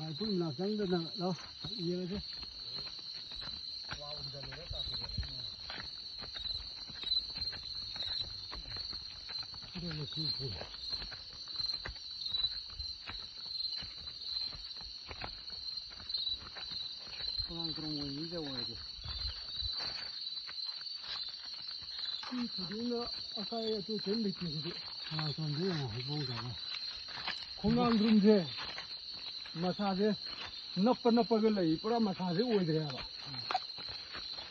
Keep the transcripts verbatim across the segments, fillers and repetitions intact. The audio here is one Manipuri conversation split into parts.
ꯃꯥꯏꯄꯨ ꯃꯅꯥꯛ ꯆꯪꯗꯅ ꯂꯥꯎ, ꯌꯦꯡꯉꯁꯤ꯫ ꯑꯗꯨꯅ ꯁꯤ ꯁꯤ꯫ ꯀꯔꯥꯡ ꯀꯔꯥꯡ ꯑꯣꯏ ꯃꯤꯗ ꯑꯣꯏꯔꯗꯤ꯫ ꯁꯤ ꯊꯣꯏꯗꯣꯛꯅ ꯑꯀꯥꯏ ꯑꯇꯣꯏ ꯀꯔꯤꯝ ꯂꯩꯇꯦ ꯁꯤꯗꯤ꯫ ꯀꯔꯥꯡ ꯀꯔꯥꯡꯗ ꯌꯦꯡꯉꯣ, ꯍꯩꯕꯣꯡꯗꯒ꯫ ꯈꯣꯡꯅꯥꯡꯗ꯭ꯔꯨꯝꯁꯦ ꯃꯁꯥꯁꯦ ꯅꯞꯄ ꯅꯞꯄꯒ ꯂꯩ, ꯄꯨꯔꯥ ꯃꯁꯥꯁꯦ ꯑꯣꯏꯗ꯭ꯔꯦ ꯍꯥꯏꯕ꯫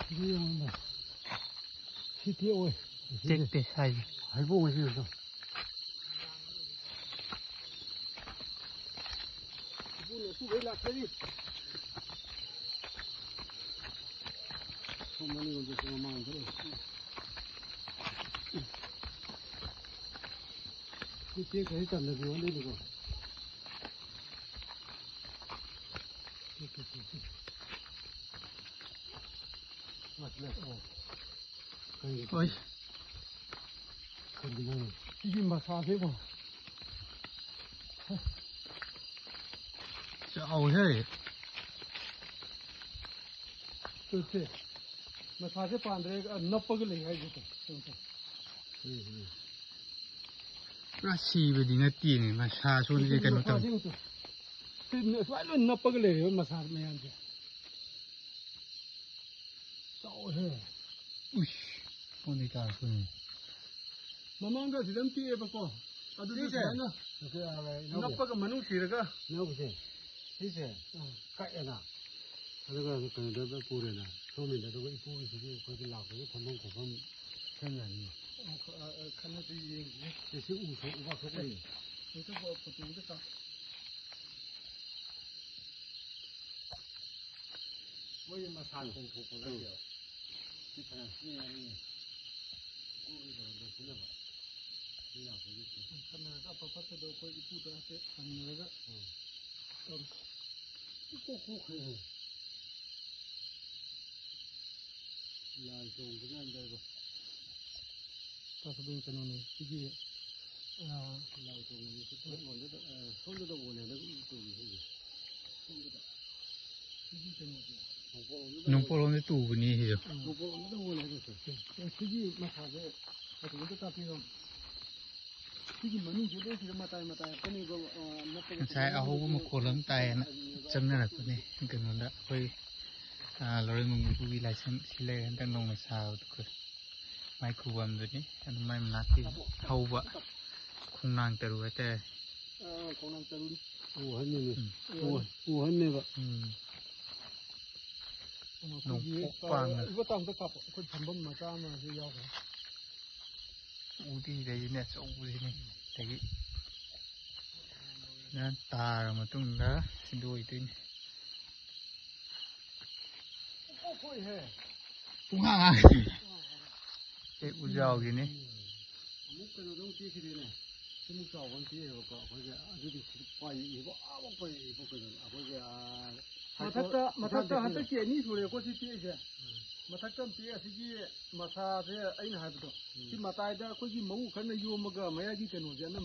ꯁꯤꯗꯤ ꯌꯦꯡꯉꯣ꯫ ꯁꯤ ꯇꯦꯛ ꯑꯣꯏ꯫ ꯇꯦꯛꯇꯦ ꯍꯥꯏꯁꯦ꯫ ꯍꯩꯕꯣꯡ ꯑꯁꯤ ꯌꯦꯡꯉꯣ꯫ ꯏꯄꯨꯅ ꯁꯤꯗꯩ ꯂꯥꯛꯆꯔꯤ꯫ ꯁꯣꯝ ꯃꯅꯤꯡꯂꯣꯝꯗꯁꯨ ꯃꯃꯥꯡꯗ ꯂꯩ꯫ ꯁꯤ ꯇꯦꯛꯈ꯭ꯔꯗꯤ ꯇꯝꯅꯕꯤ ꯑꯣꯟꯗꯣꯏꯅꯤꯀꯣ꯫ ꯇꯦꯛ, ꯇꯦꯛ, ꯇꯦꯛ, ꯇꯦꯛ꯫ ꯂꯥꯛ, ꯂꯥꯛ, ꯑꯣ꯫ ꯀꯔꯤꯒꯤꯅꯣ? ꯍꯣꯏ꯫ ꯀꯔꯤꯒꯤꯅꯣ? ꯁꯤꯒꯤ ꯃꯁꯥꯁꯤꯕꯣ꯫ ꯆꯥꯎꯋꯦꯍꯦ꯫ ꯇꯨꯁꯦ꯫ ꯃꯁꯥꯁꯦ ꯄꯥꯟꯗ꯭ꯔꯦ, ꯅꯞꯄꯒ ꯂꯩ ꯍꯥꯏꯁꯦ꯫ ꯎꯝ, ꯎꯝ꯫ ꯄꯨꯔꯥ ꯁꯤꯕꯗꯤ ꯅꯠꯇꯦꯅꯦ, ꯃꯁꯥ ꯁꯣꯟꯕꯁꯦ ꯀꯩꯅꯣ ꯇꯧꯋꯦ꯫ ꯃꯁꯥꯁꯦ ꯎꯇꯨ꯫ ꯁꯤ ꯁꯨꯃꯥꯏꯅ ꯂꯣꯏ ꯅꯞꯄꯒ ꯂꯩꯔꯦꯕ ꯃꯁꯥ ꯃꯌꯥꯝꯁꯦ꯫ ꯆꯥꯎꯋꯦꯍꯦ꯫ ꯎꯁ, ꯐꯣꯟꯗꯩ ꯇꯥꯔꯛꯄꯅꯤ꯫ ꯃꯃꯥꯡꯗ ꯑꯁꯤꯗ ꯑꯃ ꯄꯤꯛꯑꯦꯕꯀꯣ꯫ ꯑꯗꯨꯗꯤ ꯁꯤꯁꯦ? ꯁꯨꯃꯥꯏꯅ ꯅꯠꯇꯦ, ꯑꯥ, ꯏꯅꯥꯎꯕꯤ꯫ ꯅꯞꯄꯒ ꯃꯅꯨꯡ ꯁꯤꯔꯒ꯫ ꯏꯅꯥꯎꯕꯤꯁꯦ? ꯁꯤꯁꯦ? ꯑꯥ꯫ ꯀꯛꯑꯦꯅ꯫ ꯑꯗꯨꯒ ꯀꯩꯅꯣꯗ ꯄꯨꯔꯦꯅ꯫ ꯁꯣꯝꯒꯤꯗ, ꯑꯗꯨꯒ ꯏꯄꯨꯒꯤꯁꯤꯗꯤ ꯑꯩꯈꯣꯏꯒꯤ ꯂꯥꯛꯄꯒꯤ ꯐꯝꯐꯝ ꯈꯣꯠꯐꯝ ꯁꯦꯝ ꯌꯥꯅꯤ꯫ ꯑꯥ, ꯑꯥ, ꯈꯟꯅꯁꯤ ꯌꯦꯡꯁꯤ꯫ ꯁꯤ, ꯁꯤ ꯎ ꯁꯣꯛ, ꯎꯕꯥꯛ ꯁꯣꯛꯄꯅꯤ꯫ ꯍꯦꯛꯇ ꯐꯣꯇꯣ ꯑꯝꯇ ꯀꯥꯞ-, ꯃꯣꯏ ꯃꯁꯥ ꯈꯣꯡ ꯊꯣꯛꯄ ꯅꯠꯇꯦꯕ꯫ ꯁꯤ ꯐꯅꯌꯥꯝ ꯁꯤꯖꯤꯟꯅꯔꯤꯅꯦ꯫ ꯀꯣꯛꯀꯤ ꯀꯩꯅꯣꯗꯣ ꯁꯤꯖꯤꯟꯅꯕ꯫ ꯃꯤ ꯂꯥꯛꯄꯒꯤ꯫ ꯁꯝꯅꯔꯒ ꯑꯐ ꯐꯠꯇꯗꯣ ꯑꯩꯈꯣꯏ ꯏꯄꯨꯗ ꯍꯥꯏꯐꯦꯠ ꯍꯪꯅꯔꯒ ꯎꯝ꯫ ꯇꯧꯔꯁꯤ꯫ ꯏꯀꯣꯛ ꯀꯣꯛꯈ꯭ꯔꯦꯅꯦ꯫ ꯂꯥꯏ ꯇꯣꯡꯕ ꯀꯥꯟꯗ ꯇꯥ ꯁꯕꯦꯟ ꯀꯩꯅꯣꯅꯦ, ꯁꯤꯒꯤ, ꯑꯥ, ꯂꯥꯏ ꯇꯣꯡꯕꯁꯦ ꯁꯤ ꯊꯣꯡ ꯂꯣꯟꯗꯨꯗ, ꯑꯥ, ꯁꯣꯝꯗꯗ ꯑꯣꯜꯂꯦ ꯍꯟꯗꯛ ꯏ ꯇꯣꯡꯉꯤꯁꯤꯡꯁꯦ꯫ ꯅꯣꯡꯄꯣꯛꯂꯣꯝꯗ ꯇꯨꯕꯅꯤ ꯁꯤꯁꯨ꯫ ꯅꯣꯡꯄꯣꯛꯂꯣꯝꯗ ꯍꯣꯜꯂꯦ ꯍꯥꯏꯕꯁꯦ꯫ ꯁꯤꯒꯤ ꯃꯁꯥꯁꯦ ꯀꯩꯅꯣꯝꯇ ꯇꯥꯛꯄꯤꯔꯣ꯫ ꯁꯤꯒꯤ ꯃꯅꯨꯡꯁꯦ ꯂꯣꯏꯁꯤꯗ ꯃꯇꯥꯏ ꯃꯇꯥꯏ ꯍꯥꯞꯀꯅꯤꯕ꯫ ꯉꯁꯥꯏ ꯑꯍꯧꯕ ꯃꯈꯣꯜ ꯑꯃ ꯇꯥꯏꯌꯦꯅ ꯆꯪꯅꯔꯛꯄꯅꯦ꯫ ꯀꯩꯅꯣꯗ ꯑꯩꯈꯣꯏ, ꯑꯥ, ꯂꯧꯔꯦꯝꯕꯝ ꯏꯄꯨꯒꯤ ꯂꯥꯏꯁꯪ ꯁꯤ ꯂꯩꯔꯦ, ꯍꯟꯗꯛ ꯅꯧꯅ ꯁꯥꯕꯗꯣ ꯑꯩꯈꯣꯏ ꯃꯥꯏ ꯈꯨꯕꯝꯗꯨꯅꯤ꯫ ꯑꯗꯨ ꯃꯥꯏ ꯃꯅꯥꯛꯀꯤ ꯍꯧꯕ ꯈꯣꯡꯅꯥꯡ ꯇꯔꯨ ꯍꯥꯏꯇꯥꯔꯦ꯫ ꯑꯥ, ꯈꯣꯡꯅꯥꯡ ꯇꯔꯨꯅꯤ꯫ ꯎꯍꯟꯅꯤꯅꯦ꯫ ꯎꯍꯟꯅꯦꯕ꯫ ꯎꯝ꯫ ꯅꯣꯡꯄꯣꯛ ꯄꯥꯡꯅ꯫ ꯏꯕ ꯇꯥꯝꯗ ꯀꯥꯞꯄꯣ꯫ ꯑꯩꯈꯣꯏ ꯐꯝꯐꯝ ꯃꯆꯥ ꯑꯃꯁꯨ ꯌꯥꯎꯈ꯭ꯔꯦ꯫ ꯎꯗꯤ ꯂꯩꯔꯤꯅꯦ, ꯑꯆꯧꯕꯁꯤꯅꯤ꯫ ꯑꯗꯒꯤ ꯅ ꯇꯥꯔ ꯃꯇꯨꯡꯗ ꯁꯤꯗ ꯑꯣꯏꯗꯣꯏꯅꯤ꯫ ꯄꯨꯡꯀꯣꯛ ꯀꯣꯛꯏꯍꯦ꯫ ꯄꯨꯡꯍꯥꯡ ꯍꯥꯡꯉꯤ꯫ ꯑꯦ, ꯎꯖꯥꯎꯒꯤꯅꯤ꯫ ꯑꯃꯨꯛ ꯀꯩꯅꯣꯗ ꯑꯃꯨꯛ ꯇꯦꯛꯈꯤꯗꯣꯏꯅꯦ꯫ ꯁꯤꯃꯨꯛ ꯆꯥꯎꯕ ꯑꯃ ꯇꯦꯛꯑꯦꯕꯀꯣ꯫ ꯑꯩꯈꯣꯏꯒꯤ ꯑꯗꯨꯗꯤ ꯁꯤ ꯄꯥꯏꯔꯤꯕ ꯑꯥꯕꯣꯛ ꯄꯥꯏꯔꯤꯕ ꯀꯩꯅꯣ꯫ ꯑꯩꯈꯣꯏꯒꯤ, ꯑꯥ, ꯃꯊꯛꯇ ꯃꯊꯛꯇ ꯍꯟꯗꯛꯀꯤ ꯑꯅꯤ ꯁꯨꯔꯦꯀꯣ ꯁꯤ ꯇꯦꯛꯏꯁꯦ꯫ ꯃꯊꯛꯇ ꯑꯃ ꯇꯦꯛꯑꯦ꯫ ꯑꯁꯤꯒꯤ ꯃꯁꯥꯁꯦ ꯑꯩꯅ ꯍꯥꯏꯕꯗꯣ, ꯁꯤ ꯃꯇꯥꯏꯗ ꯑꯩꯈꯣꯏꯒꯤ ꯃꯎ ꯈꯔꯅ ꯌꯣꯝꯃꯒ ꯃꯌꯥꯏꯒꯤ ꯀꯩꯅꯣꯁꯦ ꯑꯅꯝꯕ